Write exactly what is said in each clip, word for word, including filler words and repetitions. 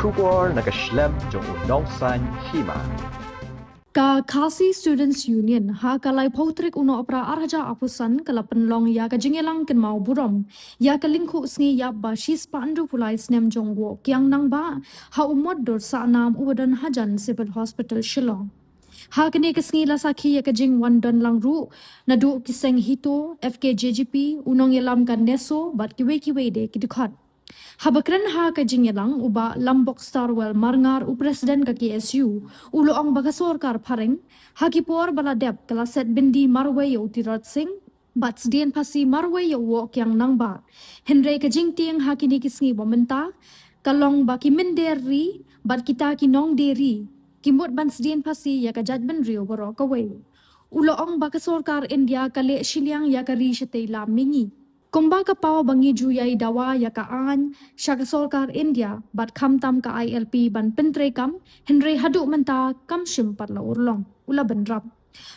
Khubor na ka shlem jong u nongsaiñ hima. Ka Khasi Students Union ha ka laiphew tarik u Nohprah arhajar arphew san ka la pynlong ïa ka jingïalang kynmaw burom ïa ka lyngkhuh sngi ïap ba shispah hynriewphew lai snem jong u Woh Kiang Nangbah ha u mot dur sahnam uba don hajan Civil Hospital Shillong. Ha kane ka sngi la sakhi ïa ka jingwan don lang ruh naduh ki seng HITO, FKJGP, u nongïalam ka NESO bad kiwei kiwei de ki dkhot. Haba kren ha ka jingïalang u Bah Lambok Starwell Marngar, u President ka KSU, u la ong ba ka sorkar phareng ha ki por ba la dep ka la set byndi marwei ïa u Tirot Sing bad sdien phasi marwei ïa u Woh Kiang Nangbah. Hynrei ka jingtieng ha kine ki sngi ba mynta ka long ba ki mynder ri bad kita ki nongdie ri ki mut ban sdien phasi ïa ka jaitbynriew baroh kawei. U la ong ba ka sorkar India ka leh shiliang ïa ka ri shatei lam mihngi. Kumba ka paw ba ngi ju ïai dawa ïa ka aiñ sha ka sorkar India bad khamtam ka ILP ban pyntreikam, hynrei haduh mynta kam shym pat la urlong, u la bynrap.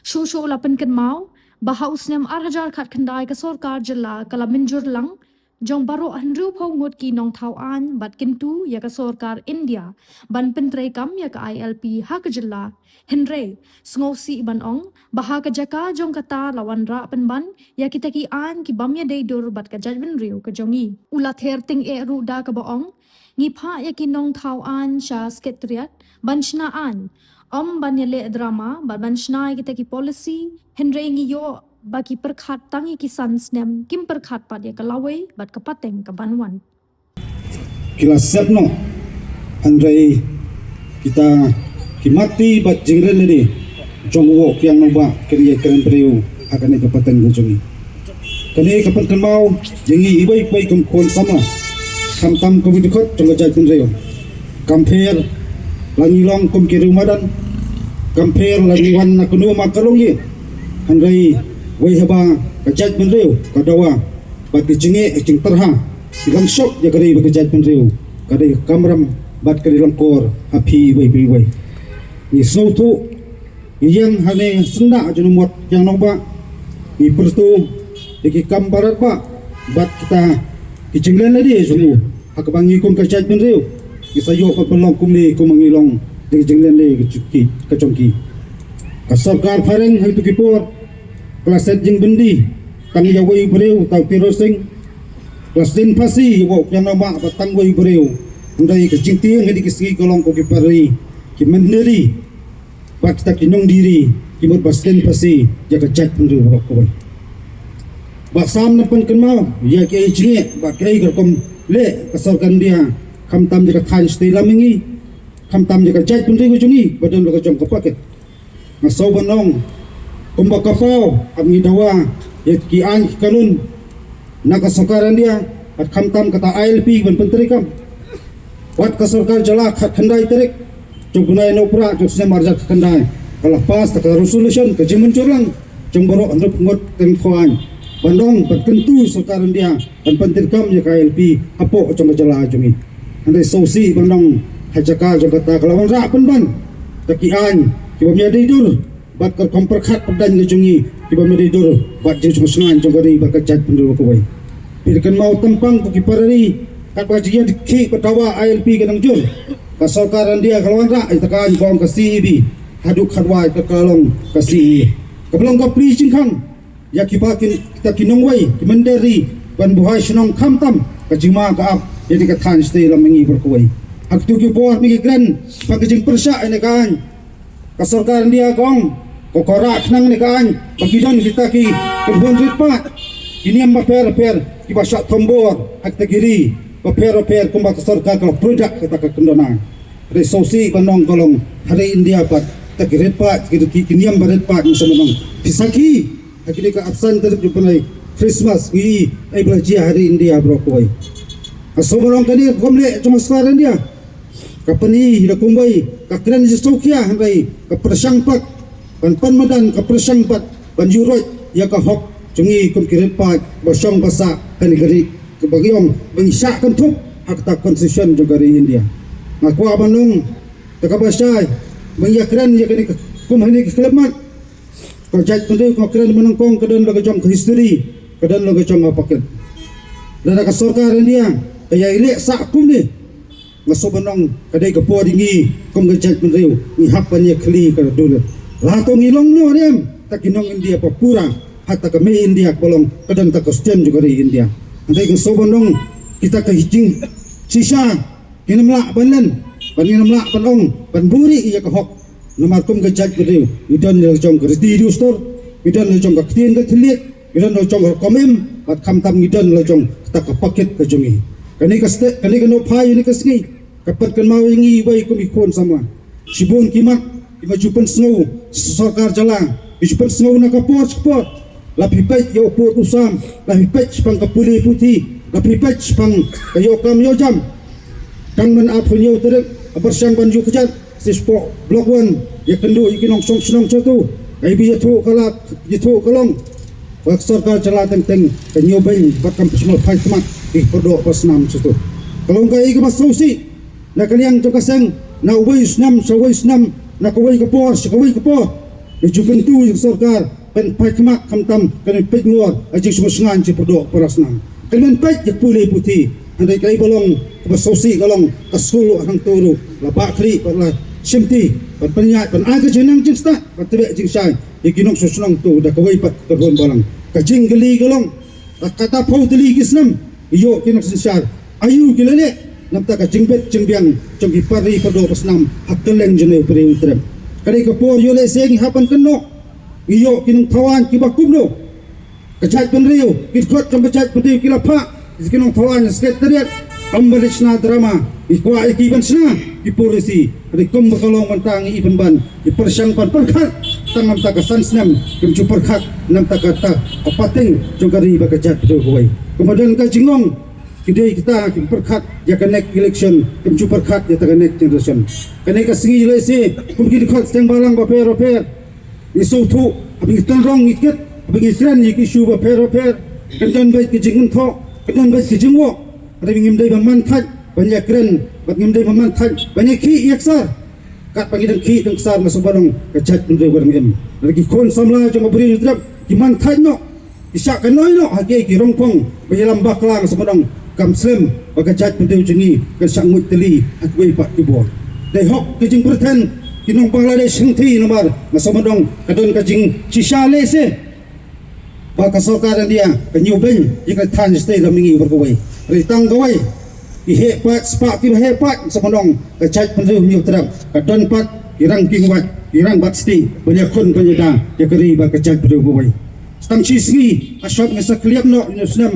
Shuh shuh u la pynkynmaw ba ha u snem arhajar khatkhyndai ka sorkar jylla ka la mynjur lang jong baroh hynriewphew ngut ki nongthaw aiñ bad kyntu ïa ka sorkar India ban pyntreikam ïa ka ILP ha ka jylla. Hynrei sngewsih ban ong ba ha ka jaka jong kata la wanrah pynban ïa kita ki aiñ ki bym ïadei dur bad ka jaitbynriew ka jong ngi. U la ther tyngeh ruh da kaba ong, ngi phah ïa ki nongthaw aiñ sha Secretariat ban shna aiñ, ym ban ïaleh drama bad ban shna ïa kita ki policy, hynrei ngi ïoh ba ki pyrkhat tang ïa ki san snem, kim pyrkhat pat ïa ka lawei bad ka pateng ka ban wan. Ki la sep noh, hynrei kita ki matti bad jingkren lade jong u Woh Kiang Nangbah kin ïai kren briew ha kane ka pateng ka jong ngi. Kane ka pynkynmaw ïa ngi iwei pa iwei kum khun samla, khamtam kum ki dkhot jong ka jaitbynriew. Kam pher la ngi long kum ki riew madan, kam pher la ngi wan na kano ma ka longïing, hynrei wei haba ka jaitbynriew ka dawa bad ki jingeh jingtyrha, ki long shoh ïa ka ri bad ka jaitbynriew, ka dei ka kamram bad ka dei lyngkor ha phi iwei pa iwei. Ngi sngewthuh, ngi ïeng hangne syndah jong u Mot Kiang Nangbah, ngi pyrto ïa ki kam barat bah bad kita ki jinglen lade jong u, ha kaba ngi kum ka jaitbynriew ngi sa ïoh ban pynlong kumne kumba ngi long da ki jinglen lade ka jong ki, ka jong ki. Ka sorkar phareng ha kito ki por ka la set jingbyndi tang ïa uwei u briew, uta u Tirot Sing. Ka la sdien phasi ïa u Woh Kiang Nangbah bad tang uwei u briew. Hynrei ka jingtieng ha kine ki sngi ka long ko ki para ri, ki mynder ri bad kita ki nongdie ri ki mut ba sdien phasi ïa ka jaitbynriew baroh kawei. Ba sam na pynkynmaw ïa kiei jingeh bad kiei ka rukom leh ka sorkar India, khamtam ïa ka thaiñ shatei lam mihngi, khamtam ïa ka jaitbynriew ka jong ngi ba don la ka jong ka packet. Nga sngew ban ong, kumba ka paw, haba ngi dawa ïa ki aiñ ki kanun na ka sorkar India, bad khamtam kata ILP ban pyntreikam. Wat ka sorkar jylla, khatkhyndai tarik jong u bnai Nohprah jong u snem arhajar khatkhyndai, ka la pass da ka resolution, ka jingmynjur lang jong baroh hynriewphew ngut ki nongthaw aiñ ban ong, ban kyntu sorkar India ban pyntreikam ïa ka ILP hapoh jong ka jylla jong ngi. Hynrei sngewsih ban ong, ha jaka jong kata ka la wanrah pynban da ki aiñ ki bym ïadei dur bad ka rukom pyrkhat pyrdain ka jong ngi, ki bym ïadei dur bad jingshngaiñ jong ka ri bad ka jaitbynriew kawei. Phi da kynmaw tang pang ko ki para ri, katba ka jingïakhih ba dawa ILP ka nang jur, ka sorkar India ka la wanrah ïa kata ka aiñ ba ong ka CAB, haduh katwai ka la long ka CAA. Kaba long ka plie jingkhang ïa kiba kin, kita ki nongwei, ki mynder ri ban buhai shnong, khamtam ka jingma ka ap ïa kane ka thaiñ shatei lam mihngi baroh kawei. Ha kito ki por ba ngi kren ba ka jingpyrshah ïa kane ka aiñ, ka sorkar India ka ong, ko, ko rah khnang ïa kane ka aiñ ba ki don kita ki kynhun rit paid, ki niam bapher bapher kiba shah thombor ha kita ki ri bapher bapher, kumba ka sorkar ka la pyrshah kata ka kyndon aiñ. Hynrei sngewsih ban ong, ka long ha ri India pat kita ki rit paid, ki, ki, ki niam ba rit paid, ngi sngewbha ban ong, phi sakhi ha kine ki arphew san tarik jong u bnai Christmas, ngi ïohi ba la jia ha ri India baroh kawei. Nga sngew ban ong, kane ka kam leh jong ka sorkar India, ka pyni da kumwei, ka kren jingsngewkhia, hynrei ka pyrshang pat ban pan madan, ka pyrshang pat ban ïuhroit ïa ka hok jong ngi kum ki rit paid ba shong ba sah ha kane ka ri, kaba ngi ong ba ngi shah kynthup ha kata ka constitution jong ka ri India. Nga kwah ban ong, da kaba shai, ba ngi ïakren ïa kane ka, kum hangne ka khyllipmat, ka jaitbynriew, ka kren ba nyngkong ka don la ka jong ka history, ka don la ka jong ka packet. Lada ka sorkar India ka ïai leh sah kumne, Nga sngewbha ban ong ka dei ka por ïa ngi kum ka jaitbynriew ngi hap ban ïa khlieh ka duh. La to ngi long no ne em, ta ki nong India ba pura, ha ta ka mei India ba long ka don ta ka stem jong ka ri India. Hynrei nga sngewbha ban ong kita ka jing shisha, ngin ym lah ban len, ban ngin ym lah ban ong ban buhrieh ïa ka hok. Namar kum ka jaitbynriew ngi don la jong ka riti riewstor, ngi don la jong ka ktien ka thylliej, ngi don la jong ka rukom im, bad khamtam ngi don la jong kata ka paket ka jong ngi. Kane ka state, kane ka nongphai, kane ka sngi ka pynkynmaw ïa ngi wei kum ki khun samla. Shibun ki mat kiba ju pynsngew sorkar jylla, ki ju pynsngew na ka por sha ka por. La phi peit ïa u pud u sam, la phi peit shaphang ka pule puthi, la phi peit shaphang ka ïoh kam ïoh jam. Tang mynta arphew hynñiew tarik, ha pyrshang ban ïuh kjat, shisha Block One ïakynduh ïa ki nongshong shnong shato. Kaei ba ïathuh ka la ïathuh ka long ba ka sorkar jylla teng teng ka ñiewbeiñ bad kam pynshong phai khmat ïa ki pyrdoh basnam shato. Ka long kaei kaba sngewsih na ka liang jong ka seng, na uwei u snem sha uwei u snem, na kawei ka por sha kawei ka por. Ngi ju kyntu ïa ka sorkar ban phai khmat khamtam kan peit ngor ha jingsngewsih jingpyrdoh basnam. Kan peit ïa ka pule puthi. Hynrei kaei ba long kaba sngewsih ka long ka skul ruh hangto ruh la bah khlieh bad la shimti ban pynïaid ban ai ka jingnang jingstad ban tbeh jingshai ïa ki nongshong shnong to da kawei pat ka run balang. Ka jingkylli ka long, la katta phew tylli ki snem ïoh ki nongsynshar, aïu ki la leh na bynta ka jingbit jingbiang jong ki parri pyrdoh basnam ha kylleng jong u Hynñiewtrep? Ka dei ka por ïoh lehse ngi hap ban kynnoh, ngi ïoh ki nongthaw aiñ kiba kumno? Ka jaitbynriew, ki dkhot jong ka jaitbynriew ki la phah ïa ki nongthaw aiñ ha Secretariat, ym ban leit shna drama. Ngi kwah ïa ki ban shna ki polisi. Hynrei kumba ka long mynta ngi i pynban, ngi pyrshang ban pyrkhat tang na bynta ka san snem, kim ju pyrkhat na bynta kata ka pateng jong ka ri bad ka jaitbynriew kawei. Kumba don ka jingong, ki dei kita kim pyrkhat ïa ka next election, kim ju pyrkhat ïa kata ka next generation. Kane ka sngi lehse kum ki dkhot seng balang bapher bapher, ngi sngewthuh, haba ngi tynrong ngi kit, haba ngi kren ïa ki issue bapher bapher, kan don beit ki jingkynthoh, kan don beit ki jingwoh. Hynrei ngim dei ban man thait ban ïakren, bad ngim dei ban man thait ban ïakhih ïaksar. Katba ngi dang khih dang ksar, nga sngewbha ban ong ka jaitbynriew ka dang im. Hynrei ki khun samla jong ka Bri Hynñiewtrep ki man thait noh, ki shah kynnoh noh ha kiei ki rongphong ba ïalam bakla, nga sngewbha ban ong kam slem ba ka jaitbynriew jong ngi kan shah nguid tylli ha kiwei pat ki bor. Dei hok ka jingpyrthen ki nong Bangladesh hangthie namar nga sngewbha ban ong ka don ka jingshisha lehse ba ka sorkar India ka ñiewbeiñ ïa ka thaiñ shatei lam mihngi baroh kawei. Hynrei tang kawei, ki heh pat spah kiba heh pat, nga sngewbha ban ong ka jaitbynriew Hynñiewtrep ka don pat ki rangbah ki rangbah shatei ban ïakhun ban ïada ïa ka ri bad ka jaitbynriew kawei. Tang shi sngi, ha shop ngi sa khlem noh ïa u snem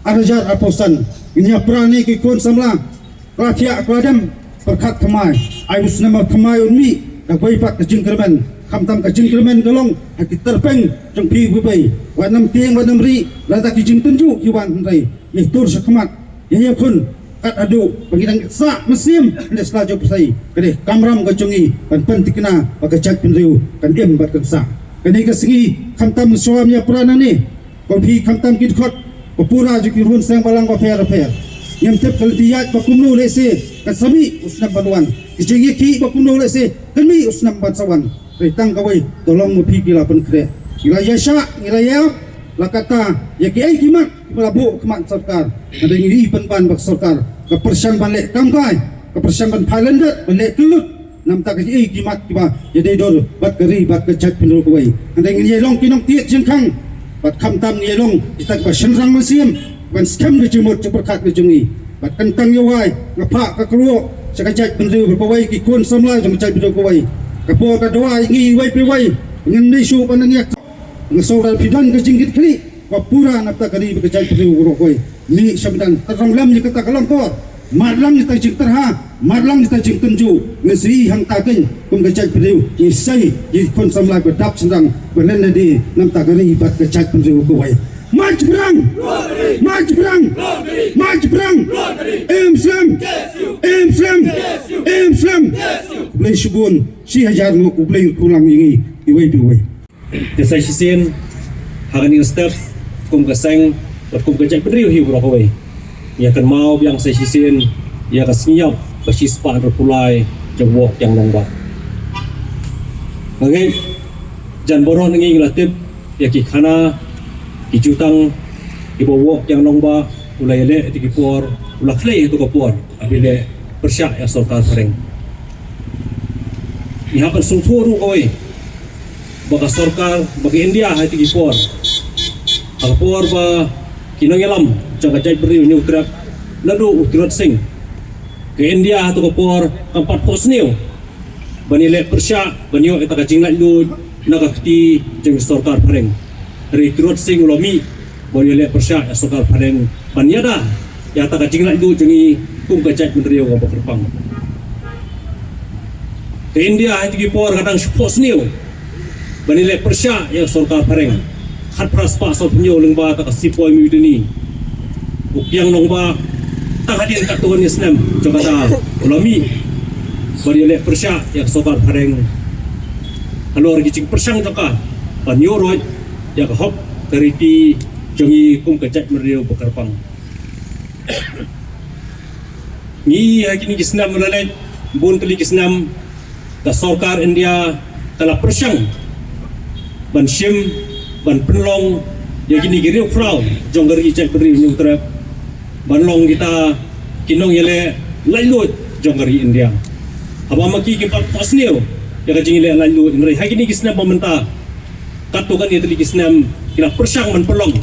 ar hajar arphew san, ngin ïa pra ne ki khun samla, ka la thiah ka la dem, pyrkhat thymmai, ai u snem ar thymmai un mih da kawei pat ka jingkyrmen. Khamtam ka jingkyrmen ka long ha ki tyrpeng jong phi kiba ïeit, wat nym tieng wat nym rieh, lada ki jingtynjuh ki wan hynrei ïa tur sha khmat, ïa ïakhun kat haduh ba ngi dang sah mynsiem hynrei sla jong pyrthei. Ka dei kamram ka jong ngi ban pynthikna ba ka jaitbynriew kan im bad kan sah. Kane ka sngi khamtam ngi shu ïa pra nangne, ko phi khamtam ki dkhot ba pura jong ki run seng balang bapher bapher. Ngim tip ka lynti ïaid ba kumno lehse kan sa mih u snem ban wan, ki jingïakhih ba kumno lehse kan mih u snem ban sa wan. Hynrei tang kawei, to long ma phi ki la pynkhreh, ki la ïashah, ki la ïap, la katta ïa kiei ki mat kiba la buh khmat sorkar. Hynrei ngi i pynban ba ka sorkar ka pyrshang ban leh kam kai, ka pyrshang ban phah lyndet, ban leh kyllut na bynta kiei ki mat kiba ïadei dur bad ka ri bad ka jaitbynriew kawei. Hynrei ngin ïa long ki nongtied jingkhang bad khamtam ngin ïa long kita kiba shynrang mynsiem ban skhem ka jingmut jingpyrkhat ka jong ngi. Bad kyntang ïa wai, nga phah ka kyrwoh sha ka jaitbynriew baroh kawei, ki khun samla jong ka jaitbynriew kawei. Ka por ka dawa ïa ngi iwei pa iwei, ngin ym dei shuh ban nang ïa, nga sngew ba phi don ka jingkitkhlieh ba pura na bynta ka ri bad ka jaitbynriew baroh kawei. Mih sha madan, tynrong lem ïa kata ka lyngkor, mad lang ïa ka jingtyrha, mad lang ïa ka jingtynjuh. Ngi sa ïohi hangta kein kum ka jaitbynriew, ngi sa ïohi ïa ki khun samla ba dap shynrang ban len lade na bynta ka ri bad ka jaitbynriew kawei. Mad jingpyrshang! Mad jingpyrshang! Mad jingpyrshang! Im slem! Im slem! Im slem! Khublei shibun, shi hajar nguh, U Blei un kyrkhu lang ïa ngi iwei pa iwei. Te sa shisien ha kane ka step, kum ka seng bad kum ka jaitbynriew hi baroh kawei, ïa kynmaw biang sa shisien ïa ka sngi ïap ba shispah hynriewphew lai jong u Woh Kiang Nongbah. Nga ngeit jan baroh ngi ngi la tip ïa ki khana ki jutang kiba u Woh Kiang Nongbah u la ïaleh ha kito ki por, u la khlei ha kito ki por, ha ba ïaleh pyrshah ïa ka sorkar phareng. Ngi hap ban sngewthuh ruh kawei ba ka sorkar, ba ka India ha kito ki por, ha ka por ba ki nongïalam jong ka jaitbynriew Hynñiewtrep, naduh u Tirot Sing, ka India ha kato ka por kam pat phohsniew ban ïaleh pyrshah ban ïoh ïa kata ka jinglaitluid na ka kti jong ka sorkar phareng. Hynrei u Tirot Sing u la mih ban ïaleh pyrshah ïa ka sorkar phareng ban ïada ïa kata ka jinglaitluid jong ngi kum ka jaitbynriew kaba kyrpang. Ka India ha kito ki por ka dang shu phohsniew ban ïaleh pyrshah ïa ka sorkar phareng. Khatphra spah sawphew hynñiew lyngba kata ka Sepoy Mutiny, u Kiang Nangbah, tang hadien katto katne snem jong kata u la mih ban ïaleh pyrshah ïa ka sorkar phareng halor ki jingpyrshang jong ka ban ïuhroit ïa ka hok ka riti jong ngi kum ka jaitbynriew ba kyrpang. Ngi ha kine ki snem ba la leit, bun tylli ki snem, ka sorkar India ka la pyrshang ban shim, ban pynlong ïa kine ki riewkhraw jong ka ri jaitbynriew Hynñiewtrep ban long kita ki nongïaleh laitluid jong ka ri India. Haba ma ki kim pat phohsniew ïa ka jingïaleh laitluid, hynrei ha kine ki snem ba mynta, katto katne tylli ki snem, ki la pyrshang ban pynlong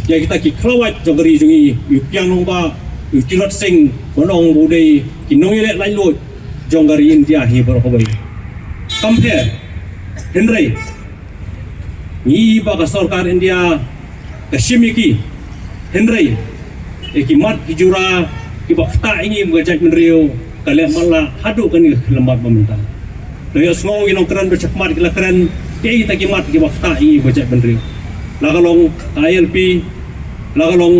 ïa kita ki khlawait jong ka ri jong ngi, u Kiang Nangbah, u Tirot Sing, ban ong ba u dei ki nongïaleh laitluid jong ka ri India hi baroh kawei. Kam pher, hynrei ngi i ba ka sorkar India ka shim ïa ki, hynrei ïa ki mat ki jura kiba ktah ïa ngi kum ka jaitbynriew ka leh matlah haduh kane ka khyllipmat ba mynta. La ïohsngew ki nongkren ba shakhmat ki la kren, kiei kita ki mat kiba ktah ïa ngi kum ka jaitbynriew. La ka long ka I L P, la ka long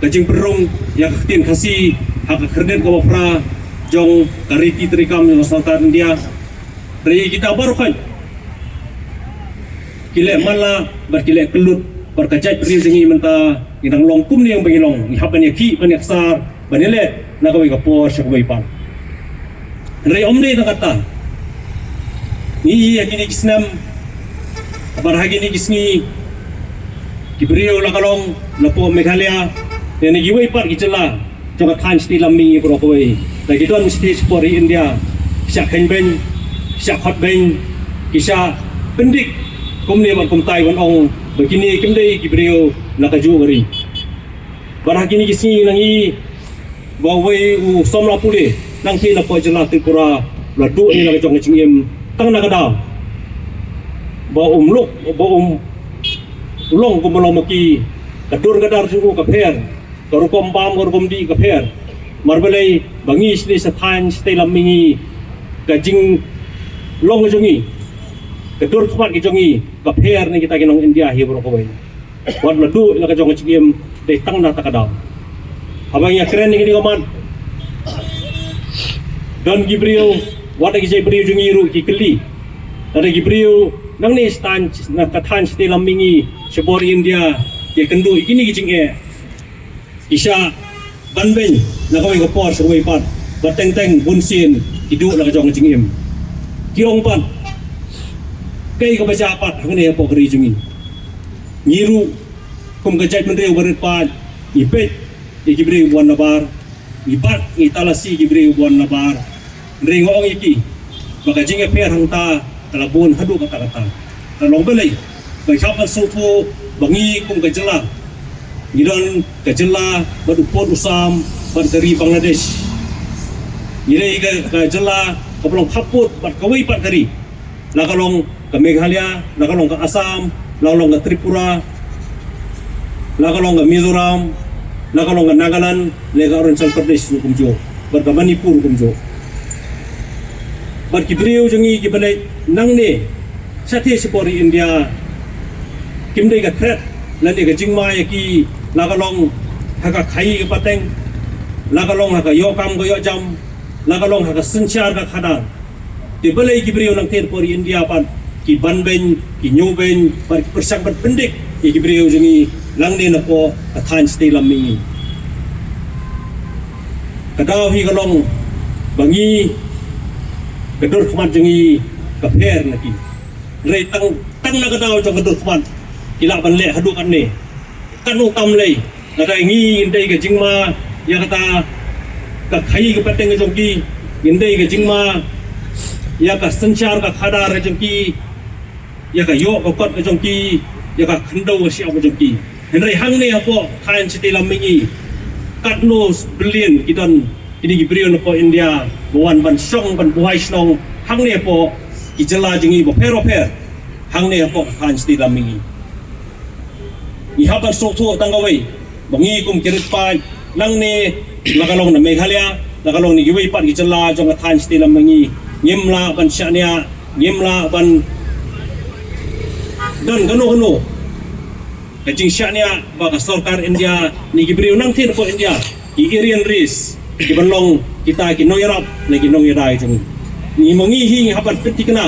ka jingpynrung ïa ka ktien Khasi ha ka khyrnit kaba phra jong ka riti treikam jong ka sorkar India. Hynrei kita baroh khoit ki leh matlah bad ki leh kyllut bad ka jaitbynriew jong ngi mynta ngi dang long kumne ba ngi long, ngi hap ban ïakhih ban ïaksar ban ïaleh na kawei ka por sha kawei pat. Hynrei ym dei tang katta, ngi i ha kine ki snem bad ha kine ki sngi, ki briew la ka long napoh Meghalaya ne na kiwei pat ki jylla jong ka thaiñ shatei lam mihngi baroh kawei, la ki don shatei shapoh ri India, ki shah kheiñ beiñ, ki shah khot beiñ, ki shah pyndik kumne bad kumtai ban ong ba kine kim dei ki briew na kajuh ka ri. Bad ha kine ki sngi ngi i ba uwei u samla pule nangtei napoh jylla Tripura u la duh ïa la ka jong ka jingim tang na ka daw ba um luk, ba um long kumba long ma ki, ka dur ka dar jong u ka pher, ka rukom bam ka rukom dih ka pher. Namar balei? Ba ngi shatei sha thaiñ shatei lam mihngi, ka jinglong ka jong ngi, ka dur khmat ka jong ngi ka pher na kita ki nong India hi baroh kawei. Wat la duh ïa la ka jong ka jingim dei tang na kata ka daw. Haba ngi ïakren ïa kine ki mat, don ki briew, wat la ki jait briew jong ngi ruh ki kylli, lada ki briew nangne sha thaiñ, na ka thaiñ shatei lam mihngi shapoh ri India ki ïakynduh ïa kine ki jingeh, ki shah ban beiñ na kawei ka por sha kawei pat, bad teng teng bunsien ki duh la ka jong ka jingim. Ki ong pat, kaei kaba jia pat hangne hapoh ka ri jong ngi? Ngi ruh kum ka jaitbynriew barit pat ngi peit ïa ki briew ba wan nabar, ngi bat, ngi talasi ïa ki briew ba wan nabar. Hynrei nga ong ïa ki ba ka jingïapher hangta ka la bun haduh katta katta. Ka long balei? Ba ngi hap ban sngewthuh ba ngi kum ka jylla ngi don ka jylla bad u pud u sam bad ka ri Bangladesh. Ngi dei ka, ka jylla kaba long khappud bad kawei pat ka ri, la ka long ka Meghalaya, la ka long ka Assam, la ka long ka Tripura, la ka long ka Mizoram, la ka long ka Nagaland, ne ka Arunachal Pradesh ruh kumjuh, bad ka Manipur kumjuh. Bad ki briew jong ngi kiba leit nangne shatei shapoh ri India kim dei ka threat lane ka jingma ïa ki, la ka long ha ka khaii ka pateng, la ka long ha ka ïohkam ka ïohjam, la ka long ha ka synshar ka khadar. Te balei ki briew nangtei hapoh ri India pat ki ban beiñ, ki ñiew beiñ, bad ki pyrshang ban pyndik ïa ki briew jong ngi nangne napoh ka thaiñ shatei lam mihngi? Ka daw hi ka long ba ngi, ka dur khmat jong ngi ka pher na ki. Hynrei tang, tang na ka daw jong ka dur khmat ki lah ban leh haduh katne. Katno tam lei, lada ngi ngin dei ka jingma ïa kata ka khaii ka pateng ka jong ki, ngin dei ka jingma ïa ka synshar ka khadar ka jong ki, ïa ka ïoh ka kot ka jong ki, ïa ka khyndew ka shyiap ka jong ki. Hynrei hangne hapoh thaiñ Shitei Lam Mihngi, katno billion ki don kine ki briew napoh India ba wan ban shong ban buhai shnong hangne hapoh ki jylla jong ngi bapher bapher, hangne hapoh thaiñ Shitei Lam Mihngi. Ngi hap ban sngewthuh tang kawei ba ngi kum ki rit paid nangne, la ka long na Meghalaya, la ka long na kiwei pat ki jylla jong ka thaiñ Shitei Lam Mihngi, ngim lah ban shaniah, ngim lah ban don kano kano ka jingshaniah ba ka sorkar India ne ki briew nangtei napoh India, ki Aryan race, ki ban long kita ki nongïarap ne ki nongïada jong ngi. Ngi ma ngi hi ngi hap ban pynthikna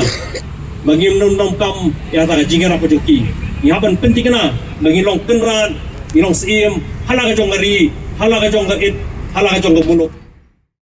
ba ngim nym donkam ïa kata ka jingïarap ka jong ki. Ngi hap ban pynthikna ba ngi long kynrad, ngi long syiem ha la ka jong ka ri, ha la ka jong ka it, ha la ka jong ka muluk.